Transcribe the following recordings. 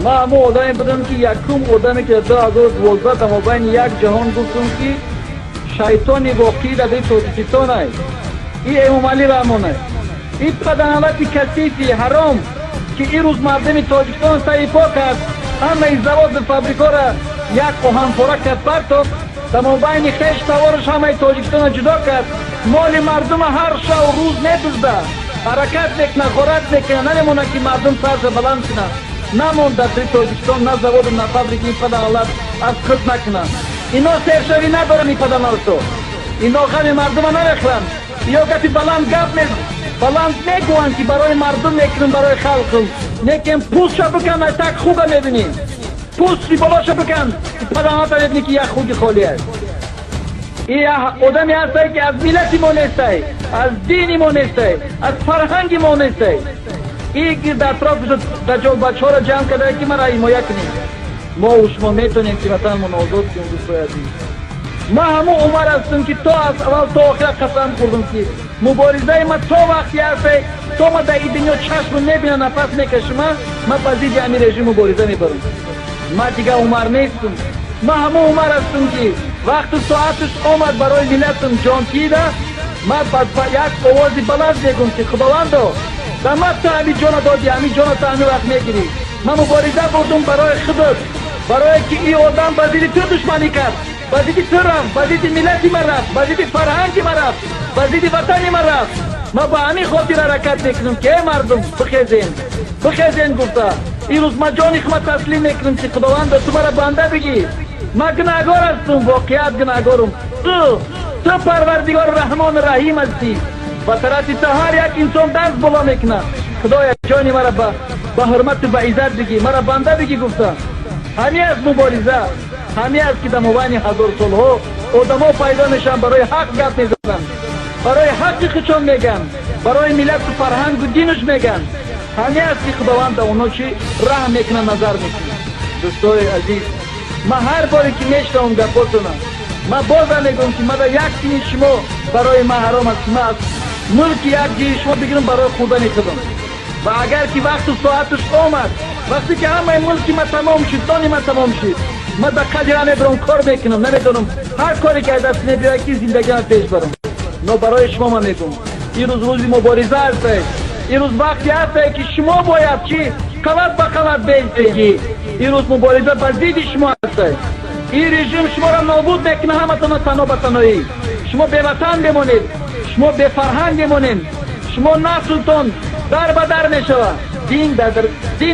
Ман ҳамон одаме будам, ки якум одаме, ки дар 2012 дар мобайни як ҷаҳон гуфтум, ки шайтони воқеӣ дар Тоҷикистон ай и Эмомалӣ Раҳмон ай, и паданалати касифи ҳаром, ки ирӯз мардуми Тоҷикистон саипо кард, ҳамаи заводу фабрикора як оҳанпора кард, партофт, дар мобайни хеш тавораш ҳамаи Тоҷикистонро ҷудо кард, моли мардума ҳар шаву рӯз медузда, ҳаракат мекунад, ғорат мекунад, намемонад, ки мардум сарша баланд кунад. Намонд дар Тоҷикистон на заводу, на фабрики ин паданалат аз худ накунад. Ино сершавӣ надоранд, ин паданалато. Ино ғами мардума намехӯранд. Ё гапи баланд гап баланд мегӯянд, ки барои мардум мекунем, барои халқм, лекин пӯстша бикан, так хуга мебинем. Пӯсти болоша бикан, паданалата, мебинӣ, ки як хуги холӣ аст. И одаме ҳастай, ки аз миллати мо нестай, аз дини мо нестай, аз фарҳанги мо нестай. И дар атрофи даҷол бачаҳоро ҷамъ карда, ки мара ҳимоя кунем. Мо шумо метавонем, ки ватанмон озод кунем. Дӯстои азиз, ман ҳамон Умар ҳастам, ки то аз аввал то охира қасам хӯрдам, ки муборизаи ма то вақте ҳастай, то ма дар ин дунё чашму мебинам, нафас мекашима, ман ба зидди ҳамин режим мубориза мебарам. Ман дигар Умар нестам. Ман ҳамон Умар ҳастам, ки вақту соаташ омад, барои миллатам ҷонкида, ман ба як овози баланд мегӯм, ки Худовандо, дар ман ту ҳамин ҷона додӣ, ҳамин ҷона ту ҳамин вақт мегирӣ. Ман мубориза бурдум барои худат, барое ки ин одам ба зидди ту душманӣ кард, ба зидди ту рафт, ба зидди миллати ман рафт, ба зидди фарҳанги ман рафт, ба зидди ватани ман рафт. Ман ба ҳамин хотир ҳаракат мекунам, ки э мардум, бихезен, бихезен гуфта. Ирӯз ман ҷони хума таслим мекунам, ки Худовандо, ту мара банда бигӣ. Ман гунаҳгор ҳастум, воқеият гунаҳгорум. Ту Парвардигори Раҳмону Раҳим ҳастӣ, ба тарафи ту ҳар як инсон даст боло мекунад. Худоя, ҷони мара ба ҳурмату ба иззат бигӣ, мара банда бигӣ гуфта. Ҳамин аст мубориза, ҳамин аст, ки дар мобайни ҳазорсолҳо одамо пайдо мешаванд, барои ҳақ гап мезананд, барои ҳаққи худшон мегӯянд, барои миллату фарҳангу динуш мегӯянд. Ҳамин аст, ки Худованд ба оно чӣ раҳм мекунад, назар мекунад. Дӯстои азиз, ман ҳар боре ки мешнавам гапотона, ман бозам мегӯям, ки мада як тини шумо барои ман ҳаром аст, ки ман аз мулки як ҷии шумо бигирам барои хӯрдани худам. Ва агар ки вақту соаташ омад, вақте ки ҳамаи мулки ман тамом шуд, дони ман тамом шуд, ман дар қадира мебарам, кор мекунам, намедонам, ҳар коре ки аз даст мебиёяд, ки зиндагиам пеш барам. Но барои шумо ман мегӯм: ирӯз рӯзи мубориза ҳастед, ирӯз вақте ҳастед, ки шумо бояд чӣ қават ба қават беистед. Ирӯз мубориза ба зидди шумо ҳастед. Ин режим шуморо нобуд мекунад ҳаматона тано ба таноӣ. Шумо беватан мемонед, шумо бефарҳанг мемонед, шумо наслтон дар ба дар мешавад, дин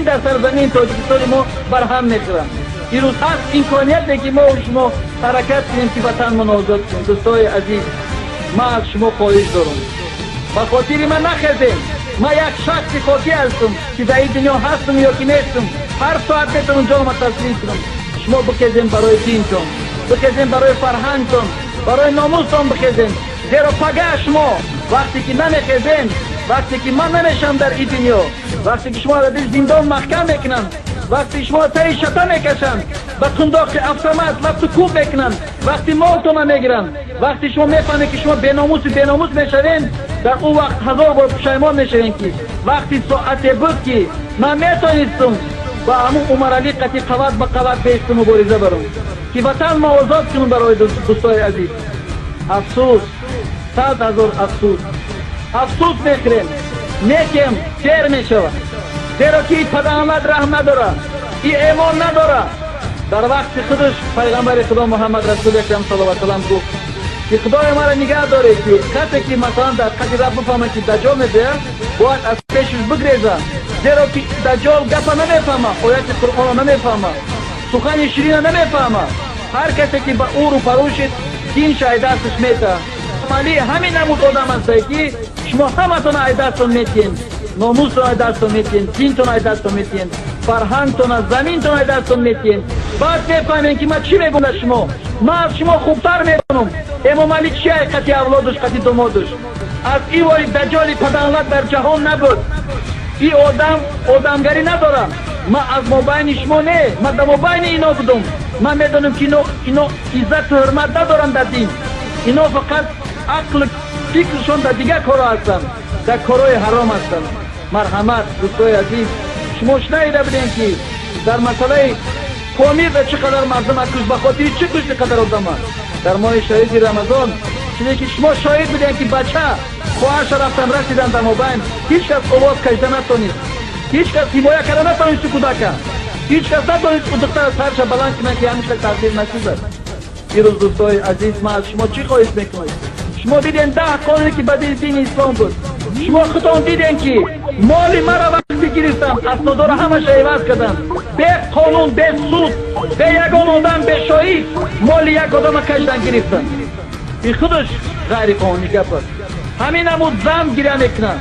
дар сарзамини Тоҷикистони мо барҳам мехӯрад. Ирӯз ҳаст имконияте, ки мо шумо ҳаракат кунем, ки ватанмон озод кунем. Дӯстои азиз, ман аз шумо хоҳиш дорам: ба хотири ман нахезем. Ман як шахси хокӣ ҳастам, ки дар ин дунё ҳастам ё ки нестам, ҳар соат метавонам ҷонама таслим кунам. Шумо бихезем барои динтон, бихезем барои фарҳангтон, барои номустон бихезем, зеро пага шумо вақте ки намехезем, вақте ки ман намешавам дар ин дунё, вақте ки шумо дар дили зиндон маҳкам мекунанд, вақте шумо тари шата мекашанд, ба қундоқи автомат лафту кӯб мекунанд, вақти молтона мегиранд, вақте шумо мефаҳмед, ки шумо беномусу беномус мешавем, дар он вақт ҳазор бор пушаймон мешавем, ки вақти соате буд, ки ман метонистум ба ҳамун Умаралӣ қати қават ба қават беисту мубориза барам, ки ватан мо озод кунем. Барои дӯстои азиз, афсӯс, 100 000 афсӯс, афсӯс мехӯрем, некем дер мешавад, зеро ки падаамад раҳм надорад, и эмон надорад. Дар вақти худаш пайғамбари Худо Муҳаммад Расули Акрам саллаллоҳу алайҳи васаллам гуфт, ки Худои маро нигаҳ доред, ки касе ки масалан дар қади раб бифаҳмад, ки Даҷол мебиёяд, бояд аз пешаш бигреза, зеро ки Даҷол гапа намефаҳма, ояти Қуръонро намефаҳма, сухани ширина намефаҳма. Ҳар касе ки ба ӯ рӯпарӯ шид, динша ай дасташ мета. Али ҳамин намуд одам ҳастае, ки шумо ҳаматон ай дастон метиҳен, номустон ай дастон метиҳен, динтон ай дастон метиҳен, фарҳангтон, заминтон ай дастон метиҳен. Баъд мефаҳмем, ки ман чӣ мегӯм аз шумо. Ман аз шумо хубтар медонам, Эмомалӣ чи ай қати авлодуш, қати домодуш. Аз ин вори даҷоли паданлат дар ҷаҳон набуд. Ин одам одамгарӣ надорад. Ман аз мобайни шумо не, ман дар мобайни ино будум. Ман медонам, ки ино иззату ҳурмат надоранд дар дин. Ино фақат ақлу фикршон дар дигар корҳо ҳастанд, дар корҳои ҳаром ҳастанд. Марҳамат, дӯстои азиз, шумо шунаида будем, ки Дар масъалаи Помир чӣ қадар мардум кушт, ба хотири чӣ кушти қадар одама? Дар моҳи шарифи Рамазон чизе ки шумо шоҳид будем, ки бача хоҳарша рафтан расидан дар мобайн, ҳеҷ кас овоз кашида натонист, ҳеҷ кас ҳимоя карда натонист кӯдака, ҳеҷ кас натонист ӯ духтара сарша баланд кунад, ки ҳамин хел тақдир нашудад. Ирӯз, дӯстои азиз, ман аз шумо чӣ хоҳиш мекунам? Шумо дидем 10 қонуне, ки ба дини ислом буд. Шумо худтон дидем, ки моли мара вақти гирифтам, аснодоро ҳамаша иваз кардам, бе қонун, бе суд, бе ягон одам, бе шоҳид моли як одама кашидан гирифтам. Ин худаш ғайриқонунӣ гап аст. Ҳамин намуд зан гиря мекунад,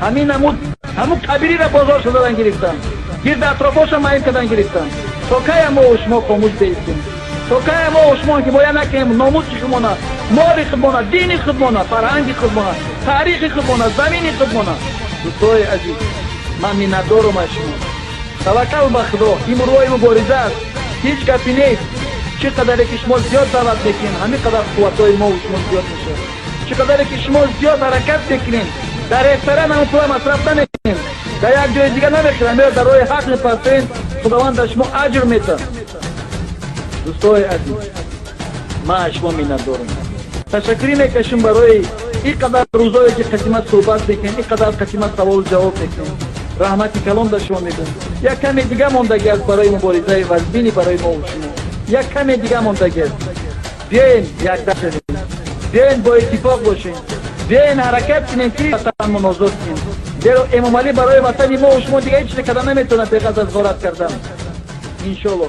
ҳамин намуд ҳамун кабириро бозорша задан гирифтам, гирди атрофоша маин кардан гирифтам. То кая мо шумо хомӯш беистем? То кая мо шумо ҳимоя накунем номуси худмона, моли худмона, дини худмона, фарҳанги худмона, таърихи худмона, замини худмона? Дӯстои азиз, ман миннатдорум аз шумо. Таваккал ба Худо, ин роҳи мубориза аст, ҳеҷ гапи нест. Чӣ қадаре ки шумо зиёд даъват мекунед, ҳамин қадар қувватҳои мо шумо зиёд мешавад. Чӣ қадаре ки шумо зиёд ҳаракат мекунед, дар ресторан ҳамон пула масраф намекунед, дар як ҷои дигар намехӯред, меояд дар роҳи ҳақ мепартоед, Худованд дар шумо аҷр метавад. Дӯстои азиз, ман аз шумо миннатдорум, ташаккурӣ мекашем барои ин қадар рӯзое, ки қисмат суҳбат мекунем, ин қадар қисмат саволу ҷавоб мекунем. Раҳмати калон дар шумо мегӯм. Як каме дига мондагӣ аст барои муборизаи вазбини барои мо шумо, як каме дига мондагӣ аст. Биёем, якда шавем, биёем, бо иттифоқ бошем, биёем, ҳаракат кунем, ки ватанмон озод кунем, зеро Эмомалӣ барои ватани мо шумо дига ҳеҷ чизе карда наметавонад беғаз аз ғорат кардан. Иншоалло.